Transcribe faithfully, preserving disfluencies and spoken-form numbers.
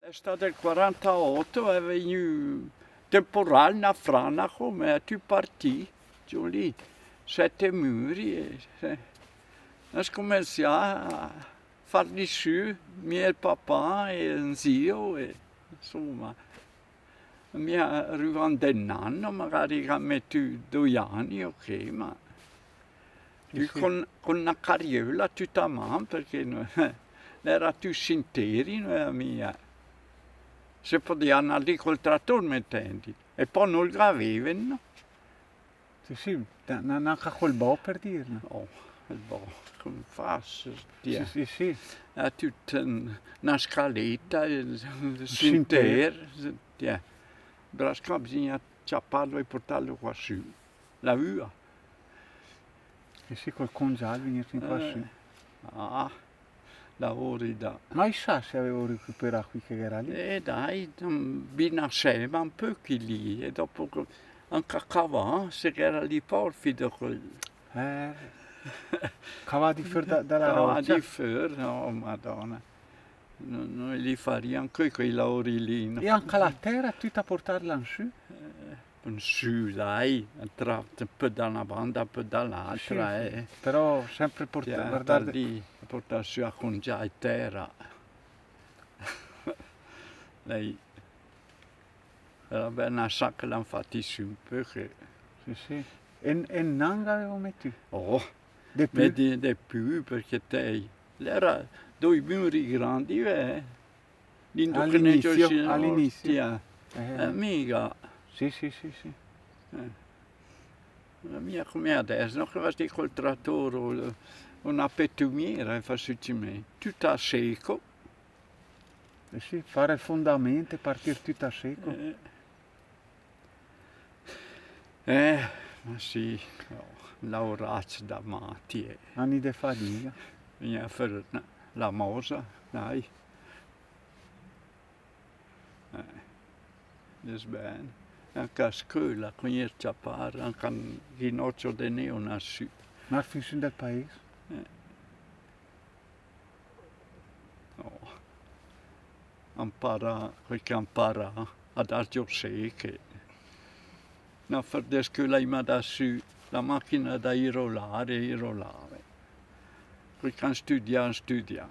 L'estate del quarantaotto è vegnù temporal, na frana, come è tu partì, giù lì, sette muri, e, e, e scomincià a far di su, mio papà e un zio, e, insomma, mi arriva un denaro, magari che ha messo due anni o che, ma Sì, sì. Con, con una carriola tutta a mano, perché no, era tu sinteri, no era mia. Se poteva andare lì col trattore, mettendi. E poi non lo avevano. Sì, sì, na, na, na col bo per dirne. Oh, il bo, come fa? Sì, sì, sì. È tutta una scaletta, il sinter. Brasca bisogna ciapparlo e portarlo qua su. La vua. E sì, col congial venire fin qua su. Ah, lavori da... Ma chissà se avevo recuperato qui che era lì. Eh dai, binasema un po' chi lì, e dopo anche a cavà, se era lì porfido. Eh, cavà di fuori da, dalla roccia. Cavà di fuori, oh madonna. Noi li faria anche quei lavori lì. No? E anche la terra tutta portarla in su? Eh, in su, dai, tra, un po' da una banda, un po' dall'altra. Sì, eh. Però sempre portare, guardare lì, portare su a congiare terra. Lei era ben una sa che l'hanno fatti su, perché... Sì, sì. E, e non avevo messo? Oh, de più? De, de più, perché te... Era due muri grandi, eh. All'inizio, all'inizio. Eh, mica. Sì, sì, sì, sì. Eh. Mia come adesso, no? Che vasti col trattore, una petumiera e fa su cimento, tutto a secco. Eh sì, fare il fondamento e partire tutto a secco. Eh, eh ma sì, oh, lavoraccio da matti. Eh. Anni di fatica. Bisogna fare la mosa, dai. Eh, è ben. Anche a scuola, con il ciappare, anche un ginocchio di neo nasciuto. Ma fin del paese? Eh. Oh. Ampara, quel che ampara ad Alto Seche. Una fardescola in da su, la macchina da irolare, irolare. Quel che studia, studia.